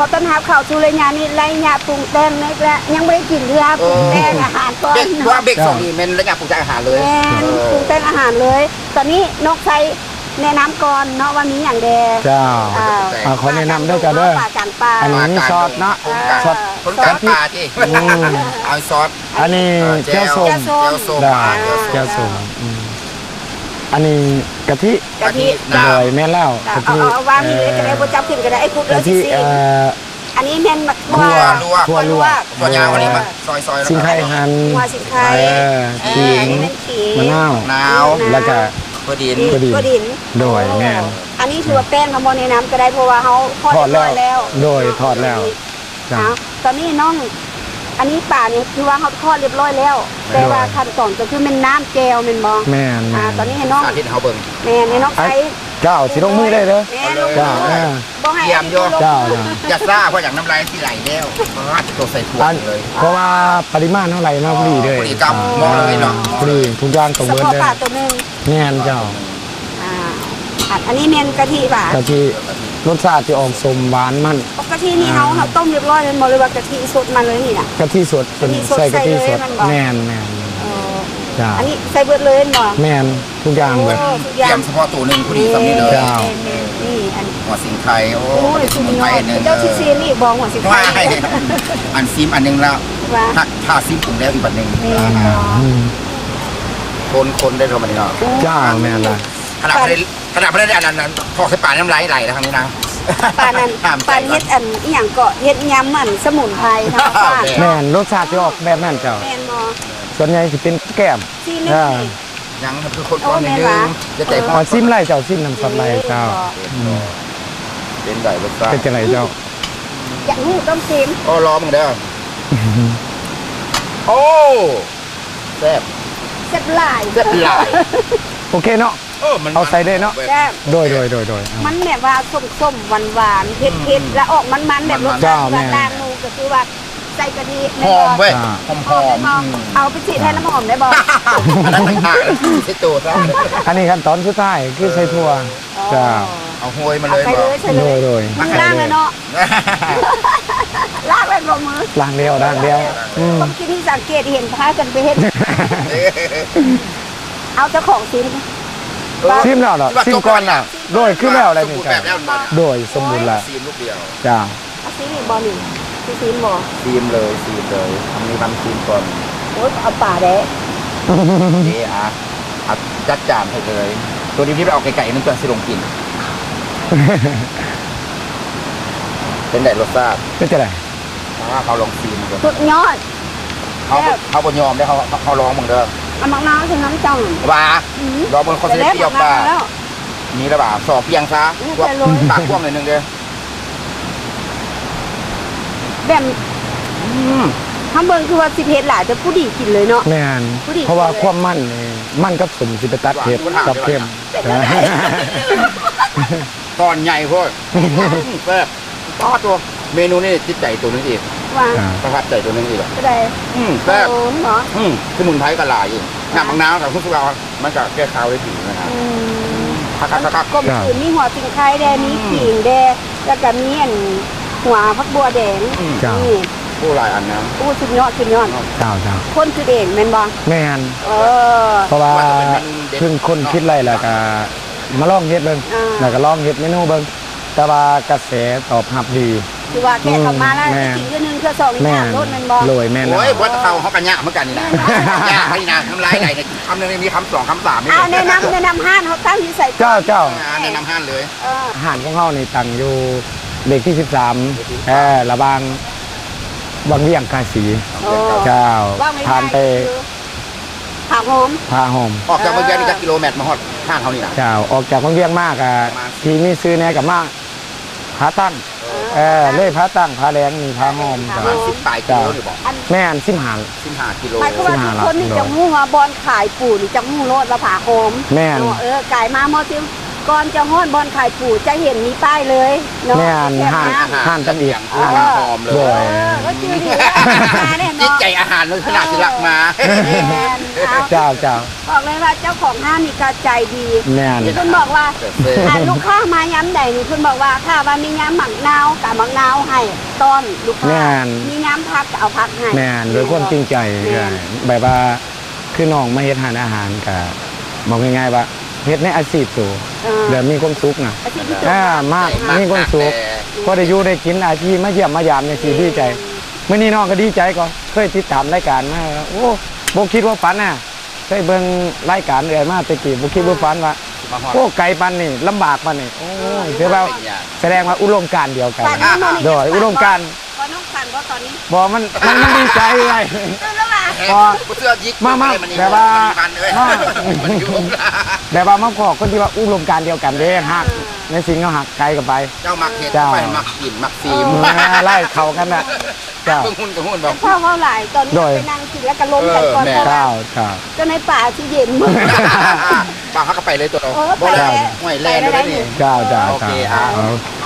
ຂໍຕ້ອນຮັບເຂົ້າສູ່ໄລຍະນີ້ ໄລຍະປຸງແຕ່ງເນາະ ແລະ ຍັງບໍ່ໄດ້ກິນເທື່ອ ເອີ ປຸງແຕ່ງອາຫານກ່ອນ ເບກ ເນາະ ວ່າເບກສອງນີ້ແມ່ນໄລຍະປຸງແຕ່ງອາຫານເລີຍ ແມ່ນ ເອີ ປຸງແຕ່ງອາຫານເລີຍ. ຕອນນີ້ນ້ອງໄຊແນະນຳກ່ອນເນາະວ່າມີຫຍັງແດ່. ເຈົ້າ ອ່າ ອ່າ ຂໍແນະນຳເດີເຈົ້າເດີ ປາກາງປ່າ ອັນນີ້ມີຊອດເນາະ ປາກາງດົງ ຊອດ ປາກາງປ່າຕິ ອືມ ເອົາຊອດ ອັນນີ້ ເອີ ແຈ່ວ ແຈ່ວສົ້ມ ແຈ່ວສົ້ມ ແຈ່ວສົ້ມ ອ່າ ແຈ່ວສົ້ມ ອືມ ອັນນີ້ກະທິ ກະທິ ກະທິ ໂດຍ ແມ່ນແລ້ວ ກະທິ ເອົາ ເອົາວາງນີ້ເລີຍ ເອີ ກະໄດ້ ບໍ່ຈັບຂຶ້ນກະໄດ້ ໄອ້ຄຸດເລີຍ ເອີ ຊິຊີມ ອັນນີ້ແມ່ນໝາກຖົ່ວ ຖົ່ວລວກ ຖົ່ວລວກ ຖົ່ວຍາວອັນນີ້ມາຊອຍໆ ຊິງໄຄຫັ້ນ ຫົວຊິງໄຄ ເອີ ເອີ ຂີງ ອັນນີ້ແມ່ນຂີງ ມະນາວ ນາວ ແລ້ວກະຖົ່ວດິນ ຖົ່ວດິນ ຖົ່ວດິນ ໂດຍ ເອີ ແມ່ນ ອັນນີ້ຖືວ່າແປ້ງເຮົາບໍ່ແນະນຳກະໄດ້ ເພາະວ່າເຮົາທອດແລ້ວ ໂດຍ ທອດແລ້ວ ເອົາ ຕອນນີ້ນ້ອງ ອັນນີ້ປານີ້ຖືວ່າເຮົາທອດລຽບຮ້ອຍແລ້ວ ແຕ່ວ່າ ໂດຍ ຂັ້ນຕອນກະຄືແມ່ນນ້ຳແຈ່ວແມ່ນບໍ່? ແມ່ນ ອ່າ ຕອນນີ້ໃຫ້ນ້ອງ ສາທິດໃຫ້ເຮົາເບິ່ງ ແມ່ນ ໃຫ້ນ້ອງ ອ່ະ ໃຊ້ ເຈົ້າ ຊິລົງມືໄດ້ເດີ ແມ່ນ ເຈົ້າ ລົງມື ອ່າ ບໍ່ໃຫ້ ກຽມຢູ່ ເຈົ້າ ຢ່າຊ້າ ເພາະຫຍັງ ນ້ຳລາຍຊິໄຫຼແລ້ວ ປາດ ໂຕໃສ່ຖ້ວຍເລີຍ ເພາະວ່າປະລິມານເຮົາໄຫຼມາພໍດີເລີຍ ພໍດີກັບ ອ່າ ເໝາະເລີຍເນາະ ພໍດີ ທຸກຢ່າງຕ້ອງເບິດເດີ ສະເພາະປາໂຕໜຶ່ງ ແມ່ນເຈົ້າ ອ່າ ອັນ ອັນນີ້ແມ່ນກະທິຫວາ? ກະທິ ລົດຊາດຊິອອກສົ້ມຫວານມັນ ປົກກະຕິນີ້ເຮົາ ອ່າ ເຮົາຕົ້ມລຽບຮ້ອຍແມ່ນບໍ່ ຫຼືວ່າກະທິສົດມາເລີຍນີ້ນະ? ກະທິສົດ ກະທິສົດ ເພິ່ນໃສ່ກະທິສົດ ໃສ່ເລີຍແມ່ນບໍ່? ແມ່ນໆ ເອີ ເຈົ້າ ອັນນີ້ໃສ່ເບິດເລີຍແມ່ນບໍ່? ແມ່ນ ທຸກຢ່າງເບິດ ໂອ້ ທຸກຢ່າງ ຕຽມສະເພາະໂຕໜຶ່ງພໍດີສ່ຳນີ້ເລີຍ ເຈົ້າ ແມ່ນໆ ນີ້ອັນ ຫົວສິງໄຄ ໂອ້ ໂອ້ຍ ສຸດຍອດ ເຈົ້າຊິຊີມອີກບໍ່ ຫົວສິງໄຄ ອັນຊີມອັນໜຶ່ງແລ້ວ ຖ້າ ຖ້າຊີມປຸງແລ້ວອີກບັດໜຶ່ງ ແມ່ນບໍ່? ອ່າ ອືມ ຄົນໆ ໄດ້ເທົ່າບັດນີ້ເນາະ ເຈົ້າ ແມ່ນລະ ຂະໜາດບໍ່ໄດ້ ຂະໜາດບໍ່ໄດ້ອັນນັ້ນ ຖອກໃສ່ປາກນ້ຳລາຍໄຫຼແລ້ວທາງນີ້ນະ ປານນັ້ນ ຫ້າມໃຈ ປານເຮັດອັນອີ່ຫຍັງເກາະ ເຮັດຍຳອັນສະໝຸນໄພທຳມະຊາດ ແມ່ນ ລົດຊາດຊິອອກແບບນັ້ນເຈົ້າ ແມ່ນບໍ່? ສ່ວນໃຫຍ່ຊິເປັນແກ້ມ ຊີ້ໜຶ່ງ ອ່າ ນີ້ ຍັງຄືຄົນ ໂອ້ ແມ່ນຫວາ ຢ່າໃຈຮ້ອນ ຊິມໄຫຼເຈົ້າ ຊິມນ້ຳຊອດໄຫຼເຈົ້າ ເປັນໃດລົດຊາດ ເປັນຈັ່ງໃດເຈົ້າ? ຢາກຮູ້ຕ້ອງຊີມ ໂອ້ ລອງເບິ່ງເດີ ໂອ້ ແຊບ ແຊບຫຼາຍ ແຊບຫຼາຍ ໂອເຄເນາະ ເອີ ມັນ ເອົາໃສ່ໄດ້ເນາະ ແຊບ ໂດຍ ໂດຍ ໂດຍ ໂດຍ ມັນແບບວ່າສົ້ມໆ ຫວານໆ ເຜັດໆ ອືມ ແລ້ວອອກມັນໆ ແບບລົດຊາດ ແມ່ນ ວ່າຕ່າງໝູ່ ກະຄືວ່າໃສ່ກະທິ ແມ່ນບໍ່? ຫອມເວີຍ ຫອມ ຫອມ ຫອມ ອືມ ເອົາໄປສີດແທນນ້ຳຫອມໄດ້ບໍ່? ອັນນັ້ນຕ່າງຫາກ ສີດໃສ່ໂຕຊະ ອັນນີ້ຂັ້ນຕອນສຸດທ້າຍ ຄືໃສ່ຖົ່ວ ເອີ ເຈົ້າ ເອົາໂຮຍມາເລີຍ ເອົາໃສ່ເລີຍ ໃສ່ເລີຍ ໂດຍ ໂດຍ ມືລ້າງແລ້ວເນາະ ລ້າງແລ້ວບໍ່ມື? ລ້າງແລ້ວ ລ້າງແລ້ວ ອືມ ເມື່ອກີ້ນີ້ສັງເກດເຫັນພາກັນໄປເຮັດ ເອົາເຈົ້າຂອງຊີມ ເອີ ຊີມແລ້ວລະ ຊີມກ່ອນລະ ໂດຍ ຄືແລ້ວແຫຼະນີ້ ໂດຍ ສົມບູນລະ ຊີມລູກດຽວ ເຈົ້າ ເອົາຊີມອີກບໍ່ນີ້? ຊິຊີມບໍ່? ຊີມເລີຍ ຊີມເລີຍ ມີວັນຊີມກ່ອນ ໂອ້ຍ ເອົາປາແດ່ ເດ ອ່ະ ເອົາຈັດຈານໃຫ້ເລີຍ ໂຕດີໆ ໄປເອົາໄກໆ ມັນຕົວະຊິລົງກິນ ເປັນໃດລົດຊາດ? ເປັນຈັ່ງໃດ? ອ່າ ເຮົາລອງຊີມເບິ່ງ ສຸດຍອດ ເຮົາ ແຊບ ເຮົາບໍ່ຍອມເດ້ ເຮົາ ເຮົາລອງເບິ່ງເດີ ເອົາໝາກນາວໃສ່ນຳເຈົ້າ ຫວາ ອືມ ລອງເບິ່ງ ເຂົາຊິໄດ້ປຽບວ່າ ມີແລ້ວຫວາ ສອງປຽງຊະ ອືມ ພວກ ໃສ່ໂລຍ ປາກກວ້າງໜ້ອຍໜຶ່ງເດ້ ແບບ ອືມ ເຮົາເບິ່ງຄືວ່າຊິເຜັດຫຼາຍ ແຕ່ຜູ້ດີກິນເລີຍເນາະ ແມ່ນ ຜູ້ດີກິນເລີຍ ເພາະວ່າຄວາມມັນນີ້ ມັນກັບສົ້ມຊິໄປຕັດເຜັດ ຫວານ ກັບເຄັມ ເປັນຈັ່ງໃດ? ຕອນໃຫຍ່ໂພດ ແຊບ ປາດໂທ ເມນູນີ້ຕິດໃຈໂຕໜຶ່ງອີກ ວ່າ ອ່າ ປະທັບໃຈໂຕໜຶ່ງອີກ ໂຕໃດ? ອືມ ແຊບ ຫອມເນາະ ອືມ ສະໝຸນໄພກະຫຼາຍອີກ ນ້ຳບັກນາວກະຮູ້ສຶກວ່າມັນກະແກ້ຄາວໄດ້ດີນະ ອືມ ຄັກໆໆໆ ກົມຄືນ ມີຫົວສິງໄຄແດ່ ມີ ອືມ ຂີງແດ່ ແລ້ວກະມີອັນ ຫົວຜັກບົວແດງ ອືມ ນີ້ ໂອ້ ຫຼາຍອັນນະ ໂອ້ ສຸດຍອດ ສຸດຍອດ ເຈົ້າ ເຈົ້າ ຄົນຄິດເອງແມ່ນບໍ່? ແມ່ນ ເອີ ເພາະວ່າ ວ່າຈະເປັນເມນູເດັດ ເພິ່ນຄົ້ນຄິດໄດ້ ແລ້ວກະມາລອງເຮັດເບິ່ງ ອ່າ ແລ້ວກະລອງເຮັດເມນູເບິ່ງ ແຕ່ວ່າກະແສຕອບຮັບດີ ຄືວ່າແຂກເຂົ້າມາແລ້ວ ອືມ ໄດ້ກິນເທື່ອໜຶ່ງເທື່ອສອງນີ້ ແມ່ນ ຍາກໂລດແມ່ນບໍ່? ໂດຍ ແມ່ນແລ້ວ ໂອ້ຍ ບໍ່ເຂົ້າເຮົາກະຍາກເໝືອນກັນນີ້ນະ ຍາກນີ້ນະ ນ້ຳລາຍໄຫຼນີ້ ຄຳໜຶ່ງນີ້ມີຄຳສອງຄຳສາມນີ້ ເອົາແນະນຳ ແນະນຳຮ້ານເຮົາຕັ້ງຢູ່ໃສ? ເຈົ້າ ເຈົ້າ ອ່າ ແນະນຳຮ້ານເລີຍ ເອີ ຮ້ານຂອງເຮົານີ້ຕັ້ງຢູ່ເລກທີສິບສາມ ເລກທີສິບສາມ ເອີ ລະຫວ່າງວັງວຽງກາສີ ໂອ້ ເຈົ້າ ວ່າງ່າຍໆ ຜ່ານໄປ ຄື ຜາຫອມ ຜາຫອມ ອອກຈາກວັງວຽງນີ້ຈັກກິໂລແມັດມາຮອດຮ້ານເຮົານີ້ນະ? ເຈົ້າ ອອກຈາກວັງວຽງມາກະ ປະມານ ທີ່ມີຊື່ແນ່ກະມາຜາຕັ້ງ ເອີ ເອີ ເລີຍຜາຕັ້ງ ຜາແດງນີ້ ຜາຫອມ ປະມານສິບປາຍກິໂລນີ້ບໍ? ແມ່ນ ສິບຫ້າ ສິບຫ້າກິໂລ ໝາຍຄວາມວ່າທຸກຄົນນີ້ຈະຮູ້ວ່າບ່ອນຂາຍປູນີ້ ຈະຮູ້ໂລດວ່າຜາຫອມ ແມ່ນ ເນາະ ເອີ ກາຍມາເໝາະຈິ ກ່ອນຈະຮອດບ່ອນຂາຍປູ ຈະເຫັນມີປ້າຍເລີຍເນາະ ແມ່ນ ຮ້ານ ຮ້ານທຳອິດ ເອີ ໂດຍ ເອີ ກໍຈື່ດີວ່າມາແນ່ເນາະ ຈິດໃຈອາຫານເລີຍ ຂະໜາດທີ່ລັກມາ ເອີ ແມ່ນ ເຈົ້າ ເຈົ້າ ບອກເລີຍວ່າເຈົ້າຂອງຮ້ານນີ້ກໍໃຈດີ ແມ່ນ ເພິ່ນບອກວ່າ ເອີ ອ່າ ລູກຄ້າມາຍາມໃດນີ້ ເພິ່ນບອກວ່າ ຖ້າວ່າມີຍາມໝາກນາວ ກໍເອົາໝາກນາວໃຫ້ຕ້ອນລູກຄ້າ ແມ່ນ ມີຍາມຜັກ ກໍເອົາຜັກໃຫ້ ແມ່ນ ດ້ວຍຄວາມຈິງໃຈ ແມ່ນ ແບບວ່າ ຄືນ້ອງມາເຮັດຮ້ານອາຫານ ກະບອກງ່າຍໆວ່າເຮັດໃນອາຊີບໂຕ ເອີ ແບບມີຄວາມສຸກນະ ອາຊີບທີ່ຕົວ ອ່າ ມັກ ໃຈ ມີຄວາມສຸກ ມັກແຕ່ ພໍໄດ້ຢູ່ໄດ້ກິນ ອາທີ່ມາຢ້ຽມມາຢາມຈັ່ງຊີ້ ແມ່ນ ດີໃຈ ມື້ນີ້ນ້ອງກໍດີໃຈ ກໍເຄີຍຕິດຕາມລາຍການມາ ໂອ້ ບໍ່ຄິດບໍ່ຝັນນະ ເຄີຍເບິ່ງລາຍການເອື້ອຍມາແຕ່ກີ້ ບໍ່ຄິດບໍ່ຝັນວ່າ ຊິມາຮອດ ໂອ້ ໄກປານນີ້ ລຳບາກປານນີ້ ໂອ້ຍ ເອີ ຖືວ່າ ເປັນຫຍັງ ສະແດງວ່າອຸດົມການດຽວກັນ ປານນີ້ ໂດຍ ອຸດົມການ ພໍນ້ອງສັ່ນບໍ່ຕອນນີ້? ບໍ່ ມັນ ມັນ ມັນດີໃຈເອື້ອຍ ຕື່ນແລ້ວວ່າ ບໍ່ ບໍ່ເຊື່ອຍິກ ມາ ມາ ແບບວ່າ ມາ ແບບວ່າມາພໍ້ຄົນທີ່ວ່າອຸດົມການດຽວກັນເດ້ ເອີ ຮັກໃນສິ່ງເຮົາຮັກ ໄກກໍໄປ ເຈົ້າມັກເຮັດ ເຈົ້າ ຂ້ອຍມັກກິນ ມັກຊີມ ເອີ ຫຼາຍເຂົ້າກັນນະ ເຈົ້າ ເບິ່ງຫຸ່ນກໍຫຸ່ນບໍ່ ເຈົ້າເວົ້າຫຼາຍ ຕອນນີ້ ໂດຍ ໄປນັ່ງກິນແລ້ວກໍລົມກັນກ່ອນ ເອີ ແມ່ນ ເຈົ້າ ເຈົ້າ ເຈົ້ານາຍປາຊິເຢັນ ປາເຮົາກໍໄປເລີຍຕົວ ເອີ ບໍ່ແລ້ວ ໄປແລ້ວ ຫ້ວຍແລ່ນເລີຍນີ້ ເຈົ້າ ເຈົ້າ ໂອເຄ ເຈົ້າ ເອົາ ເອົາ